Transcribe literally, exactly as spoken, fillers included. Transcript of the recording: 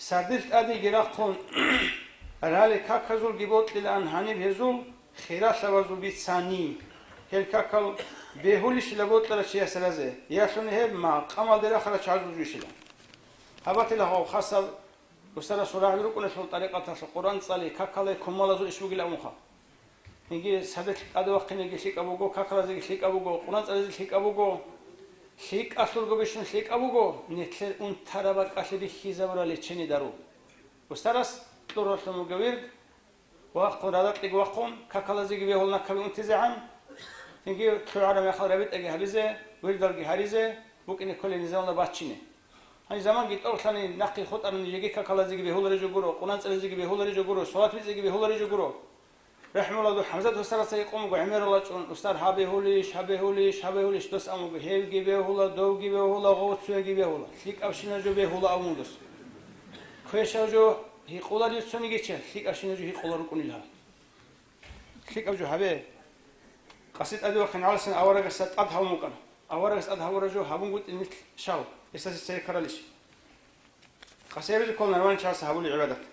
Сардилъ тӀадеги рахъун, ралел каказулги бокьилаан гьаниб гьезул хиралъабазул бицани. Гьел какал бегьулищила бокьарав чияс разе, ялъуни гьеб макъамалде рахарал чагӀазул жуйищила. Гьабатила гьав хасаб устарасул рагӀи рукӀуналъул тӀарикъаталъул Къуръан цӀали какалай кумалазул иш бугилан муха. Гьинги сардилъ тӀаде вахъинеги лъикӀаб буго, какалазеги лъикӀаб буго, Къуръан цӀализе лъикӀаб буго. ЛъикӀалъулго бищун лъикӀаб буго, нилъер унтараб бакӀалъе бихьизабурал лечение дару. Устарас кьуралъун вуго вирд, вахъун, радакьиги вахъун, какалазеги бегьул накабе унтизегӀан, гьинги лъугӀараб мехалъ рабитӀаги гьабизе, вирдалги гьаризе, букӀине кколеб низамалда бачине. Гьаниб заманги тӀорлъани нахъе хутӀарани жеги какалазеги бегьулареб жо гуро, Къуръан цӀализеги бегьулареб жо гуро, салат бицӀиги бегьулареб жо гуро. РахӀмулагьу ХӀамзат устарасда гьикъун буго гӀемерал вачӀун, устар гьаб бегьулищ, гьаб бегьулищ, гьаб бегьулищ, дос абун буго, гьевги бегьула, довги бегьула, гъовцуяги бегьула, лъикӀабщинаб жо бегьула абун дос. Квешаб жо гьикъуларев цониги чи, лъикӀабщинаб жо гьикъула рукӀунел гьаб. ЛъикӀаб жо гьабе. Къаси тӀаде вахъин гӀаласан аварагасда тӀад гьавун вукӀана. Аварагас тӀад гьавураб жо гьабунгутӀи нилъ щал, гьесда цере ккаралищ? Къаси гьабизе ккола нарван чияс гьабулеб гӀибадат.